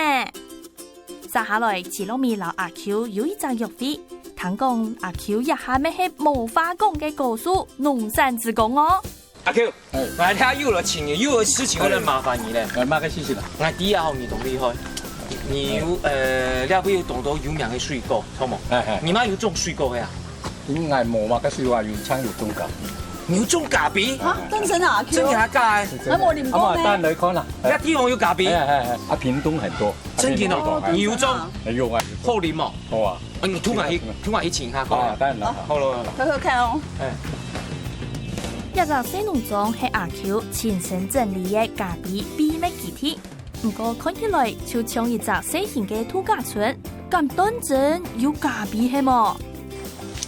續下來，徐樂美摎阿舅有一隻約會，聽講阿舅這下乜係無話講个高手，農產之光哦。阿舅，哎。𠊎這又來請你，又有事情愛來麻煩你咧。哎，麼个事情啊？𠊎知啊，吼，你當厲害。你有，哎。呃，這位有當多有名个水果，好無？哎，哎。你嘛有種水果个啊？ 應該無嘛，該時候啊，有像有種咖啡。你有種咖啡？啊，當真啊，真个還假个？係真个。啊，無啉過呢。啊嘛，等來看啦。這地方有咖啡？哎，哎，哎，啊，屏東很多。真个哦，啊，屏東很多，哎。你有種？哎，有啊，有種。好啉哦。好啊。啊，你同𠊎去，同𠊎去請下看。啊，當然啦。好咯，好咯。好好看哦。哎。這隻細農莊係阿舅親身整理个咖啡秘密基地。 毋過看起來就像一隻細型个度假村，敢當真有咖啡係無？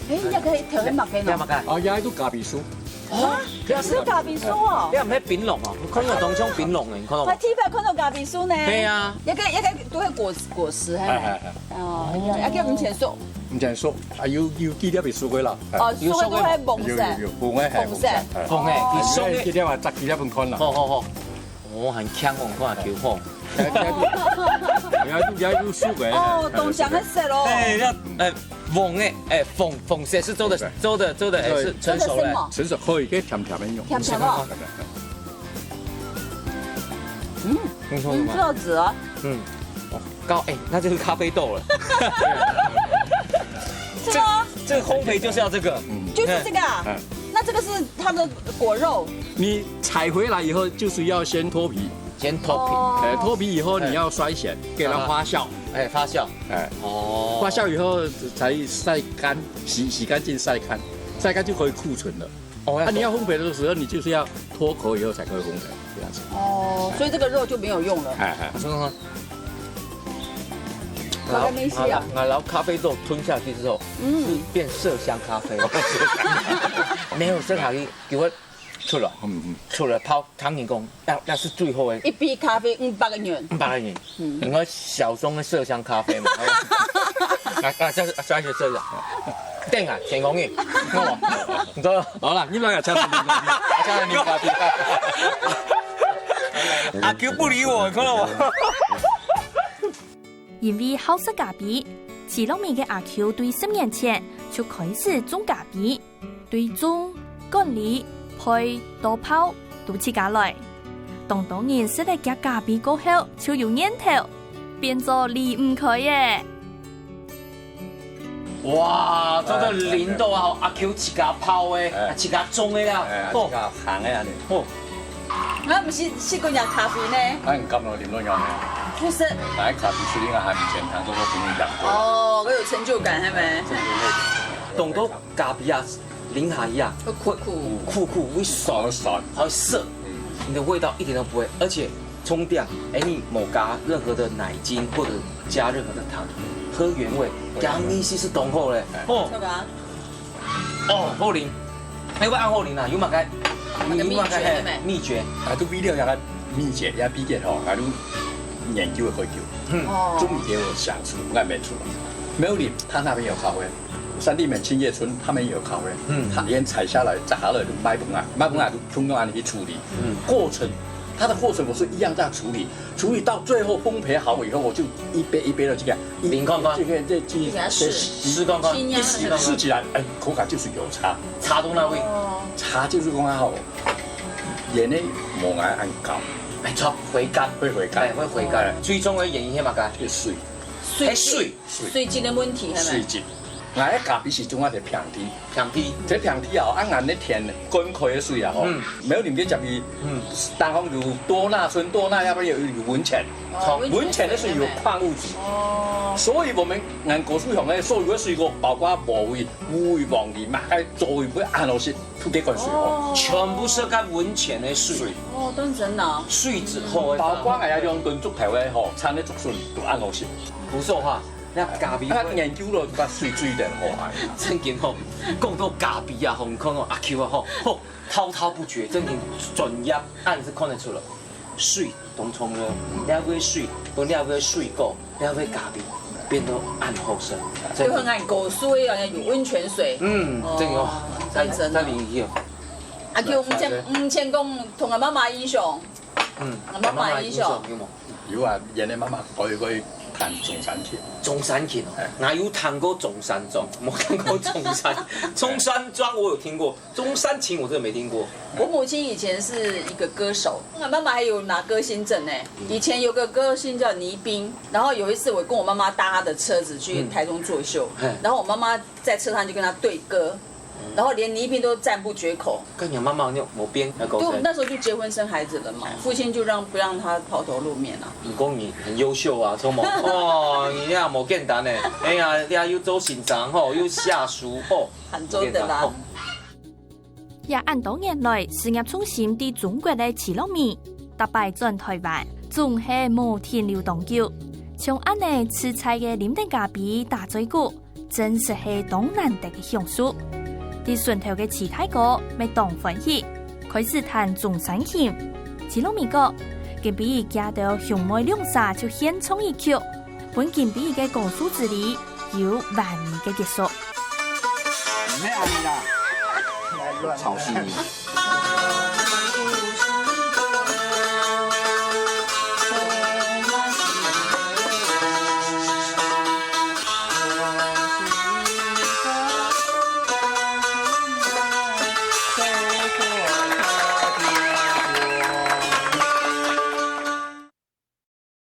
哎，你可以調个麼个呢？調麼个？啊，這係咖啡樹。哦，啊，這係咖啡樹哦。這毋係檳榔哦，你看到當像檳榔呢，你看到無？我第一擺看到咖啡樹呢。對啊。這個，這個都係果，果實，嘿。哎，哎，哎。哦，這個毋成熟。毋成熟，啊，有，有幾粒係熟个啦。哦，熟个都係紅色。有，有，有，紅个，嘿，紅色。紅个，哎，紅个，你熟个。哎，幾粒啊，摘幾粒分看啦。好，好，好。 哦，還強哦，看下幾好。你還，你還有樹个。哦，當像个色咯。哎，要，哎，黃个，哎，紅，紅色係做得，對。做得，做得，哎，係成熟了。做得食嗎？成熟可以，可以甜甜个用。甜甜哦。嗯，嗯，做得食啊。嗯，哦，高，哎，那就是咖啡豆了。是嗎？這，這個烘焙就是要這個。嗯。就是這個啊。哎。那這個是它的果肉。你採回來以後，就是要先脫皮。 先脫皮。哦。哎，脫皮以後，哎。你要篩選，給它發酵。啊。哎，發酵。哎。哦。發酵以後才曬乾，洗，洗乾淨曬乾，曬乾就可以庫存了。哦，要啊，你要烘焙的時候，你就是要脫殼以後才可以烘焙，這樣子。哦，所以這個肉就沒有用了。哎，哎。我說說看。我還沒洗啊。然後，然後咖啡豆吞下去之後，嗯。是變麝香咖啡。沒有，這咖啡給我出來，嗯嗯。出來泡，聽人講，那那是最好的。一杯咖啡五百个銀。五百个銀，嗯。應該小眾的麝香咖啡嘛。啊啊，這是啊，這是這樣。等一下，天公爷，看無？你知道？好啦，你莫个車子，車子你咖啡。阿Q不理我，你看到嗎？因為好食咖啡，徐樂眉个阿Q對十年前就開始種咖啡，對種、管理、焙、倒泡都自家來。當多人食了佢咖啡過後，就有念頭，變做離毋開耶。哇，做到零度啊，阿Q自家泡的，哎。啊，自家種的啦。哎，哦。自家烘的啊，你。哦。 𠊎毋係食過若咖啡呢。啊，你敢有啉到樣呢？不是。來咖啡出來還毋簡單，都說不用講。哦，我有成就感，係咪？當多咖啡啊，啉下去啊，會苦苦。苦苦，會酸。酸酸。好澀。嗯。你的味道一點都不會，而且充電，哎，你無加任何的奶精或者加任何的糖，喝原味，對啊。加味緒係當好咧。哎。哦。這個啊。 哦，好啉。哎，我恁好啉啊，有麼个，麼个秘訣有麼个，嘿，秘訣？秘訣。啊，都為了這个秘訣，這秘訣吼，啊，都研究了好久。嗯。哦。終於給我想出，我也沒出來。沒有啉，他那邊有咖啡，三地門青葉村他們也有咖啡。嗯。他連採下來，摘下來就賣分啊，賣分啊，就通通按呢去處理。嗯。過程，它的過程我是一樣在處理，處理到最後烘焙好以後，我就一杯一杯的去看，一，你看看。这个，这，这，给它试。试看看。清呀，一试，试起来，哎，口感就是有差。差到哪位？哦。差就是讲啊吼，原来无爱按高。没错，回甘。会回甘。哎，会回甘。哎。最重要的原因是嘛个？是水。水，哎，水。水。水质的问题，系咪？水质。俺个咖啡是种啊个平地。平地。这平地啊，啊，俺个田灌溉个水啊，吼，嗯。没有你们这边，嗯。当中有多纳村、多纳，要不然有，有温泉。哦，温泉的水有矿物质。哦。所以我们俺果树乡的所有的水果，包括无味、乌味、黄梨、马开、周围不会按落去，土地灌水哦。哦。全部是跟温泉的水。水。哦，当真啊。水质好的。包括俺要用滚竹头的吼，产的竹笋都按落去。不错哈，那咖啡啊，研究了，把水水的好啊。真紧吼，讲到咖啡啊，吼，你看到阿Q啊，吼，吼，滔滔不绝，真紧专业，按是看得出来。 水当重要，了个水，分了个水果，了个咖啡，变到恁好食。就很爱果树一样，有温泉水。嗯，哦，真有，真真的。再淋一下。啊，就毋曾，毋曾讲同俺妈妈印象，嗯，俺妈妈印象。有无？有啊，原来妈妈可以，可以弹中山琴。中山琴哦，哎。哪有弹过中山装？没看过中山，中山装我有听过， 中山琴我真的没听过。我母亲以前是一个歌手，我妈妈还有拿歌星证呢。嗯。以前有个歌星叫倪斌，然后有一次我跟我妈妈搭他的车子去台中作秀，嗯。嘿。然后我妈妈在车上就跟他对歌，嗯。然后连倪斌都赞不绝口。跟你妈妈有，有变那个就那时候就结婚生孩子了嘛，哎。父亲就让，不让他抛头露面啊。你讲你很优秀啊，聪明哦，你呀，无简单呢。哎呀，你呀又做先生吼，又下属哦。 杭州的啦。也恁多年來，事業重心在中國个徐樂眉，逐擺轉台灣，總係無停留當久。像恁呢自在个啉等咖啡打嘴鼓，真實係當難得个享受。在脣頭个徐大哥乜當歡喜，開始彈中山琴。徐樂眉講，今晡日佢兜兄妹兩儕就獻唱一曲， 分今晡日个果樹之旅有完美个結束。毋係恁樣啦，炒細米。